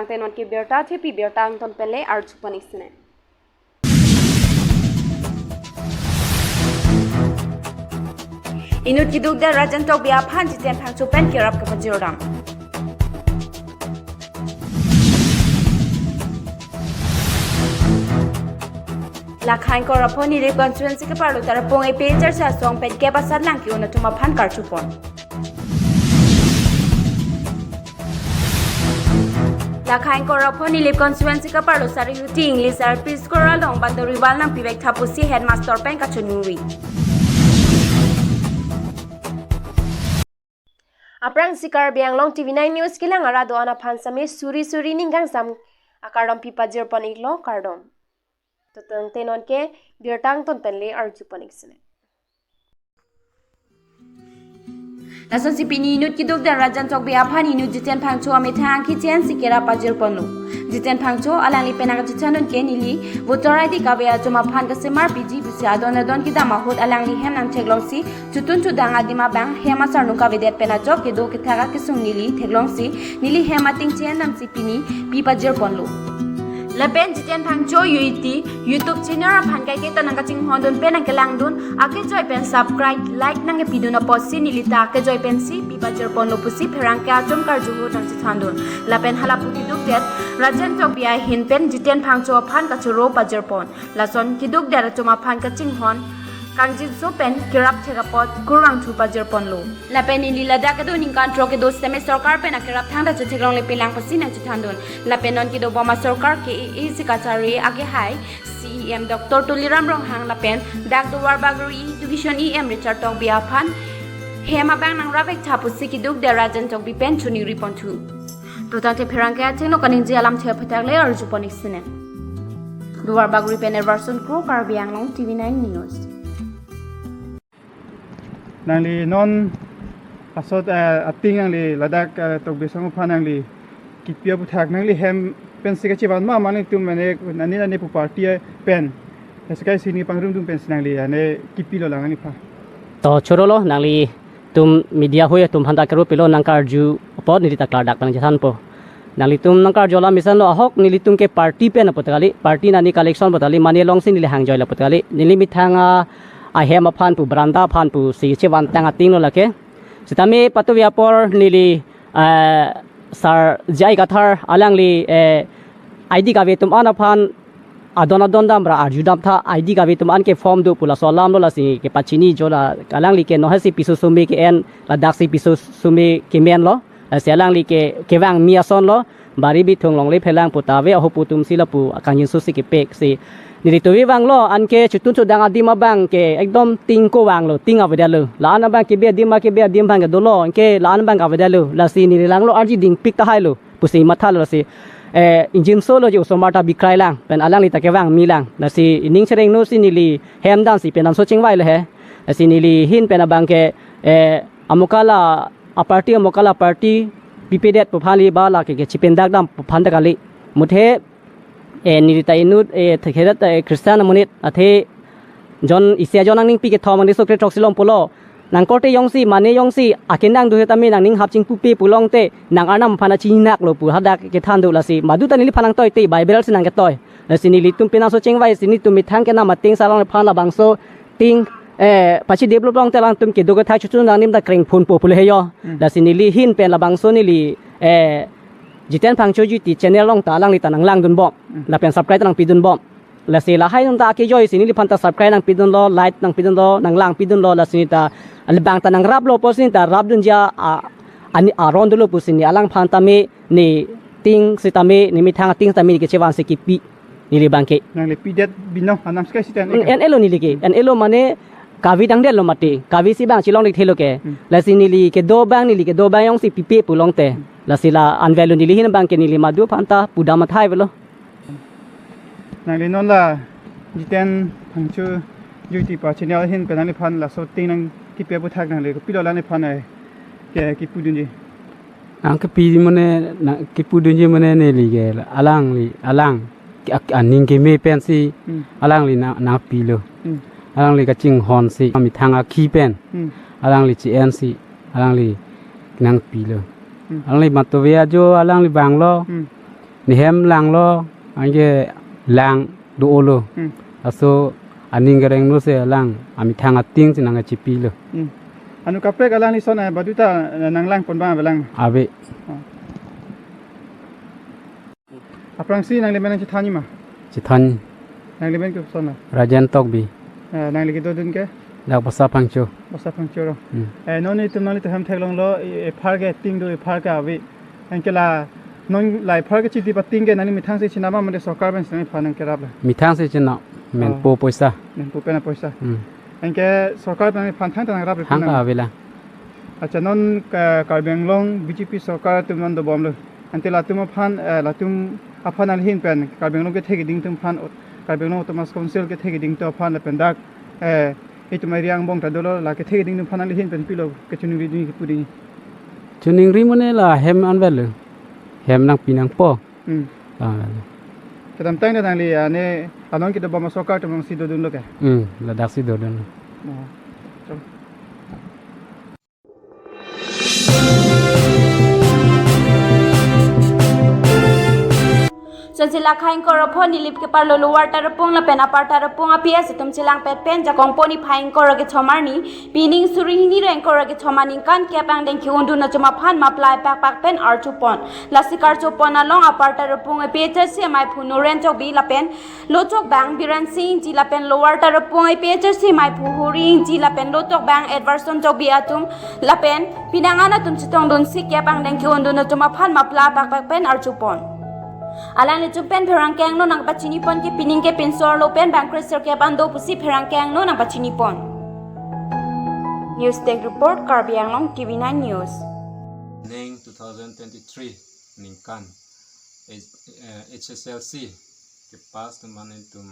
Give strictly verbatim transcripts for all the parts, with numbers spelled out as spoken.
Tangte non ke birta thepi, birta angton pen le arju pon ik sene. Inut kidukdet Rajen Tokbi aphan Jiten Phangcho pen kerap kepajir dam. Lakha ingkoi ra pho Nilip constituency keparlo Tarapung A P H L C asong pen kep asat lang ke-un atum aphan karju pon. Lakha ingkoi ra pho Nilip constituency keparlo Sarihuti English L P School along boundary wall nangpivek tha pusi headmaster pen kachoningri. Aphrangsi Karbi Anglong T V nine News kelang arat do-an aphan sitame suri suri ning kangsam akardom pipajir pon iklo, kardom. To tangte non ke birta angton pen le arju pon ik sene. Lasonsi pini inut kidukdet Rajen Tokbi aphan inut Jiten Phangcho amethang angki chen si kerap pajir ponlo. Jiten Phangcho alangli pen nangkachethan un ke neli voter I D kave atum aphan kesemar piji pusi adon adon kedam ahut alangli hem nangtheklongsi chotun chodang adim abang hem asarnung kavedet pen ajok kedo kethak akesung neli theklongsi neli hem ating chen damsi pini pipajir ponlo. Lapen Jiten Phangcho U T YouTube channel aphan kaiketa nangkachinghon dun pen nangkelang dun, akejoi pen subscribe, like nangkepi dun apotsi neli ta akejoi pensi pipajir ponlo pusi pherangke atum karju ahut nangchethan dun. Lapen hala pu kidukdet Rajen Tokbi ahin pen Jiten Phangcho aphan kachoro pajir pon. Lason kidukdet atum aphan kachinghon kangjinso pen kerap thek apot kurvangthu pajir ponlo. Lapen neli ladak kedo ningkan throk kedo sitame sorkar pen akerap thangta chetheklongle pelang pusi nangchethan dun. Lapen non kedo bom asorkar ke A A C kachari akehai C E M Doctor Tuliram Ronghang lapen dak Duarbagori Division E M Richard Tokbi aphan hem abang nangrapvek tha pusi kidukdet Rajen Tokbi pen choningri ponthu. To tangte pherangke athengno kaningje alamthe aphuthak le arju pon ik sene. Duarbagori pen Everson Kro, Karbi Anglong T V nine News. Nangli non asot, eh, ating nangli ladak, eh, Tokbi asong aphan nangli kipi aphuthak nangli hem pensi kachevan ma, mane tum mane nani nani pu party, eh, pen. Sekai sini pangrum tum pensi nangli ane kipilo lang nangli pha. To chorolo, nanglitum media hui atum aphanta kero pilo nangkarju apot neli ta klardak pen nangchethanpo. Nanglitum nangkarju alam mesen lo, ahok nelitum ke party pen apot kali, party nani collection apot kali, mane longsi neli hangjoi lo apot kali. Neli methang a, ahem aphan pu, branda aphan pusi chevantang ating lo lake. Sitame patuvi apor neli, eh, Sar J I Kathar alangli, eh, I D kave atum an aphan adon adon dam ra arju dam tha, I D kave atum an ke form do pu laso alam lo, lasi kepachini jo la, alangli ke nohesi piso sumi ke-en, ladaksi piso sumi kemen lo, lasi alangli ke kevangmi ason lo, bari bithung longle phelang pu ta ave aho pu atum si lapu akangjinso si kepek si. Neli tuvi vanglo, anke chotun chodang adim abang ke ekdom ting ko vanglo, ting avedet lo. La-an abang kebi adim, kebi adim abang ke dolo, anke la-an abang avedet lo. Lasi neli langlo arji dingpik tahai lo pusi mathalo si, eh, ingjinso lo je osomar ta bikrai lang, pen alangli ta kevangmi lang. Lasi ining chereng no si neli hem damsi pen damso chingvai lo he. Lasi neli hin pen abang ke, eh, amokala aparty, amokala party pipedet pu aphan li ba lake kechependak dam pu aphan ta kali. Muthe, eh, neli ta inut, eh, thekhedat, eh, Christian amonit athe jon isi ajon nangning pi kethom angdeng so kre throksi lom pulo. Nangkorte jongsi, mane jongsi akenang do setame nangning hap chingpupe pulongte nang arnam aphan achinak lo pu hadak kethan do, lasi madu ta neliphan nangtoite, Bible si nangketoi. Lasi nelitum pen damso chingvai si nelitum methang kenam ating sarong aphan labangso ting, eh, pachi develop longte alangtum kedo kethak chotun dang adim ta krengphunpo pule he jo. Hmm. Lasi neli hin pen labangso neli, eh, Jiten Phangcho U T channel along ta alangli ta nanglang dunbom. Hmm. Lapen subscribe ta nangpi dunbom. Lasi lahai atum ta akejoi si neliphan ta subscribe nangpi dunlo, like nangpi dunlo, nanglang pi dunlo, lasi neli ta alibang ta nangraplo pusi neli ta rap dunji a, ani aron dolo pusi neli alangphan tame, ne ting sitame, ne methang ating sitame neli kechevan si kipi, neli abang ke. Nangli pidet binong anam sekai sita ne. En-elo neli ke, en-elo mane kave dangdetlo mati, kave si abang chilong dik thelo ke. Hmm. Lasi neli kedo abang, neli kedo abang jongsi pipe pulongte. Hmm. Lasi la-an avelo, neli hin abang ke neli madu aphan ta pudam athai avelo. Nangli non la Jiten Phangcho U T pa channel ahin pen nangliphan laso ting nangkipi aphuthak nangli kopilo alangliphan ai ke kipudunji? Nangkipi mane, nangkipudunji mane neli ke alangli, alang ke ak-, aning keme pensi, hmm, alangli nang, nangpilo. Hmm. Alangli kachinghon si, methang akhi pen. Hmm. Alangli chi-en si, alangli nangpilo. Hmm. Alangli matovi ajo, alangli vanglo. Hmm. Hem langlo, anke lang do-olo. Hmm. Laso aning kereng no se lang amethang ating si nangkachipilo. Hmm. Anu kaprek alanglison, eh, baduta, eh, nanglang pon abang avelang. Ave. Oh. Aphrangsi nanglimen nangchethanji ma? Chethan. Nanglimen koson lo? Rajen Tokbi. Eh, nangli kedodun ke? Dak Basa Phangcho. Basa Phangcho ro. Hmm. Eh, non itum nanglitum hem theklonglo, e, ephar ke ting do, ephar ke ave. Anke la non la ephar kechidip ating ke nangli methang si chenam ma, mane sorkar pen si nangphan nangkerap lo? Methang si chenam, menpo, ah, poisa. Menpo pen apoisa. Hmm. Anke sorkar pen nangphan thangta nangrap lo? Thangta pinang. Avelang. Accha, non ka-, Karbi Anglong B J P sorkar atum non dobomlo. Ante latum aphan, eh, latum aphan nangli ahin pen Karbi Anglong kethe keding atum aphan, Karbi Anglong Autonomous Council kethe keding atum aphan lapen dak, eh, itum area angbong ta dolo, la kethe keding atum aphan nangli ahin pen pilo kachiningri ding kipu ding? Chiningri mane la hem anvet lo. Hem nangpi nangpo. Hmm. Ah. Kedamtang ta nangli, ah, ne anon kedobom asorkar atum si dodunlo ke? Hmm, ladak si dodunlo. Oh. So. Sonsi la khaing koro pho Nilip keparlo Lower Tarapung lapen Upper Tarapung a P S atum chelangpet pen Jakong poni phaing koro kethom arni, pining suri hini reng koro kethom aningkan kep angdeng ke-undun atum aphan mapla pakpak pen archupon. Lasi karchupon along Upper Tarapung A P H L C amaiphu Noren Tokbi lapen lotok bang Biren Sing Ingti lapen Lower Tarapung A P H L C amaiphu Huri Ingti lapen lotok bang Edwardson Tokbi atum lapen pinangan atum chetongdun si kep angdeng ke-undun atum aphan mapla pakpak pen archupon. Alanglitum pen pherangke angno nangpachinipon ke pining ke pinso arlo pen bang kre-sirkep an do pusi pherangke angno nangpachinipon. News Desk Report, Karbi Anglong T V nine News. Ning two thousand twenty-three ningkan H-, eh, H S L C kepass atum aphan itum,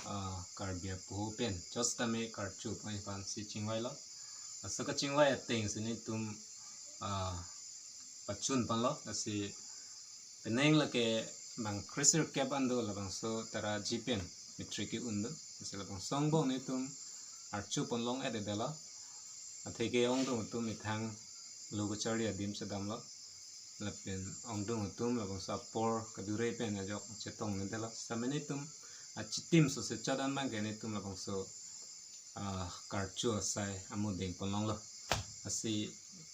ah, Karbi apoho pen chot tame karchupon aphan si chingvailo. Laso kachingvai ateng si nelitum, ah, pachunponlo, lasi penang lake bang kre-sirkep an do labangso taraji pen matric ke-undun, lasi labangso angbong nelitum archupon long-et-edetlo. Atheke ongdung atum methang lo kacharli adim chedamlo. Lapen ongdung atum labangso apor kadure pen ajok chetong-edetlo. Sitame nelitum achitim sose chot an abang ke nelitum labangso, ah, karchu asai amudeng ponlonglo. Lasi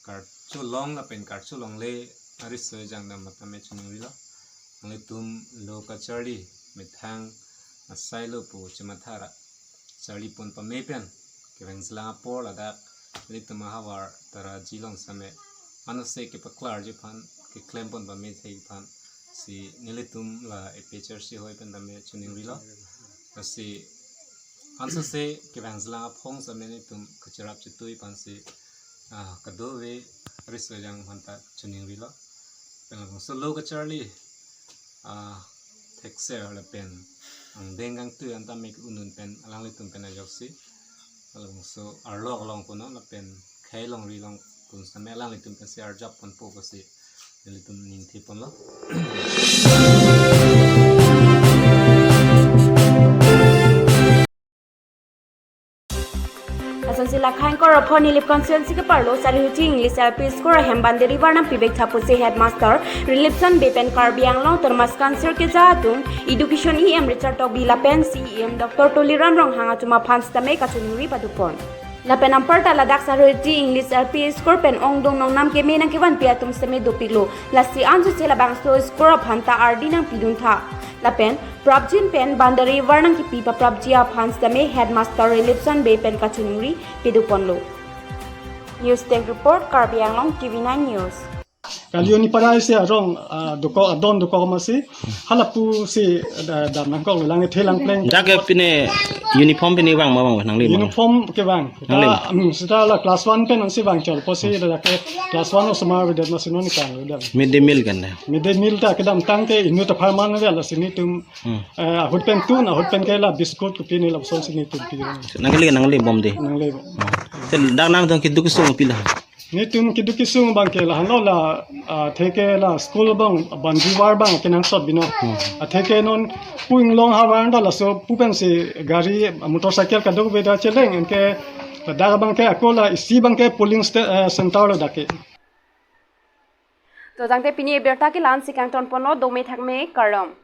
karchu long lapen karchu longle ariso ejang dam matame chiningrilo. Nanglitum lo kacharli methang asai lo pu chematha ra charlipon pame pen kevang jilang apor ladak nelitum ahavar taraji along sitame anose kepaklarji aphan, keklempon pame thek aphan si nelitum la A P H L C ahoi pen tame chiningrilo. Lasi ansose kevang jilang aphong sitame nelitum kacherap chetui aphan si, ah, kadokave ariso ejang aphanta chiningrilo. Pen labangso lo kacharli, ah, thekser lapen angdeng kangtui an tame ke-undun pen alanglitum pen ajoksi labangso arlok along punon lapen khei longri along pun sitame alanglitum pensi arjap ponpo pusi nelitum ningtheponlo. Lasonsi la khaing koro pho Nilip constituency keparlo Sarihuti English L P School ahem boundary warnam pivek tha pusi headmaster Rilipson Bey pen Karbi Anglong Autonomous Council keja atum, Education E M Richard Tokbi lapen C E M Doctor Tuliram Ronghang atum aphan sitame kachiningri padopon. Lapen anparta ladak Sarihuti English L P School pen ongdung nongnam keme nangkevanpi atum sitame dopiklo. Lasi ansose labangso school aphanta ardi nangpidun tha. Lapen prapjin pen boundary war nangkipi paprapji aphan sitame headmaster Rilipson Bey pen kachiningri padoponlo. News Desk Report, Karbi Anglong T V nine News. Kali-o ni parai si arong, ah, dokok, adon dokok masi, halapu si, ah, dam nangkok lang, ethe lang pleng. Dak ke pine uniform pine vang ma vang nangli ma? Uniform kevang. Nangli. Ta, hmm, seta la class one pen nangsi vang chol, pusi dak ke class one osomar avedet masi non ni kangvedet. Mid day meal kan da? Mid day meal ta kedamtang ke inut apharman ave, lasi nelitum, hmm, eh, ahut pen tun, ahut pen ke la biscuit kopi ne lapusonsi nelitum pi. Nangli, nangli bomde? Nangli bom. Hmm. Te dak nangtum keduk kesung pilo? Nelitum keduk kesung abang ke lahenlo la, ah, atheke la school abang boundary war abang kenangsot bino. Hmm. Atheke non pu Inglong havar ta laso pu pensi gari, motorcycle kadokave ta cheleng, anke ladak abang ke ako la isi abang ke polling sta-, eh, center lo dak ke. To tangte pini abirta ke la-ansi kangton ponlo, dome thakme, kardom.